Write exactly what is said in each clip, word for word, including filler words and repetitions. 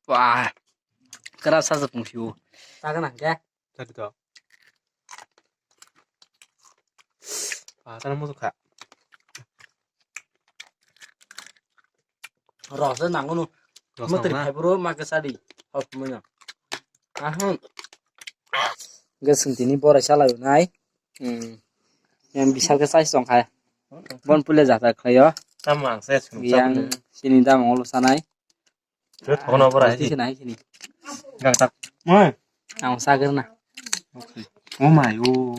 Wah, kera sa se pung sio. Sa kana ke? Tadi to. Ah, tadi musuh kha. Rosai nango no. Rosai mutri na. Phai bro ma ke sadi. Hok manya. Ahun. Ge sintini borai salai nai. Hmm. Yang bisal ke sai song khai. Bon pule jata khlayo. Tamang se sung. Yang sini dam olo sanai. Thwk thono borai. Sini sini. Gak tak. Moi. Ang sagar na. Oh my oh.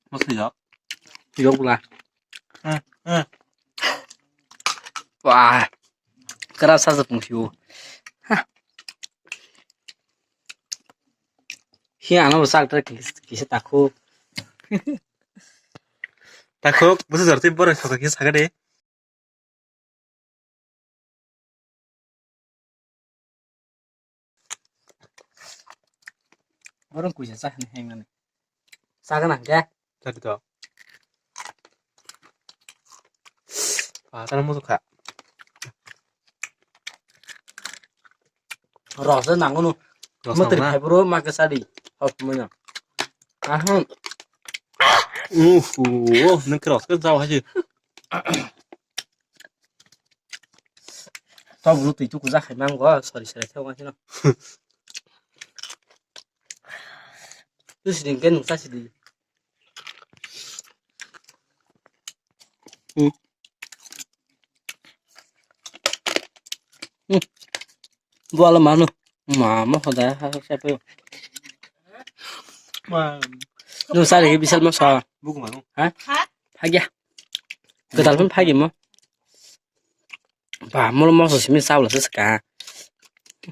Masih ya? Yok lah. Eh, eh. Wah, kera sa se pung sio. Hah. Hi ano bo sak tra kisa takhuk. Takhuk, busu jorti borok soka kisa sakade. Borok kuisa sa hwnwi hengmani. Sagana hwnkhe? Tadi to. Ah, tano musuh kha. Rosai nango no. Rosai mutri phai bro ma ke sadi. Hok manya. Ahun. Uff, oh, nang kros ke jao haji. Tau bulu tui tuku jak hai mango, sorry, sorry, thang wansino. Tu siding ke nungsa sidi. Hmm. Hmm. Bualo manu. Mama hoda ha ha sepe. Ma. Nung sari ke bisal masa. Buku manu. Ha? Ha? Phagya. Kedal pun phagya mo. Ba, molo moso simi sabla se ska.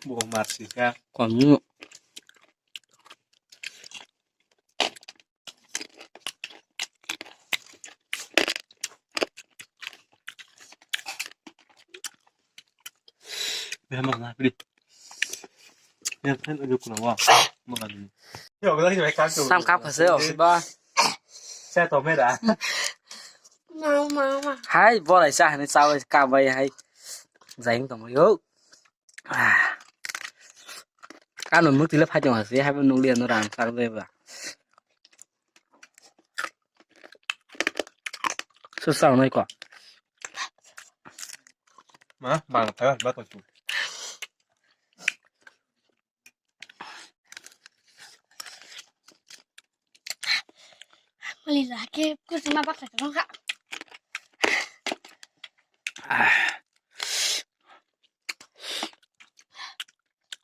Bo mar sika. Kon nu. Behama na pili. Yang kan ujuk kuna wa. Makan ini. Sam kap khase o ba. Saya to mera. Mama, mama. Hai, borai sa hani sawi ka bai hai. Zaing tong yo. Ah. Ano mutile phai tong ase, hai nuli ano rang sak de ba. Susah nai ko. Ma, bang, tayo, ba to. Mali lake kursi ma baksa ka nokha.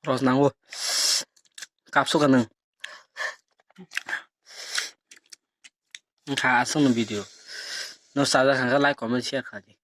Ros nango. Kapsu ka nang. Wngkha aswkno video. No sajak kha khe like, comment, share kha di.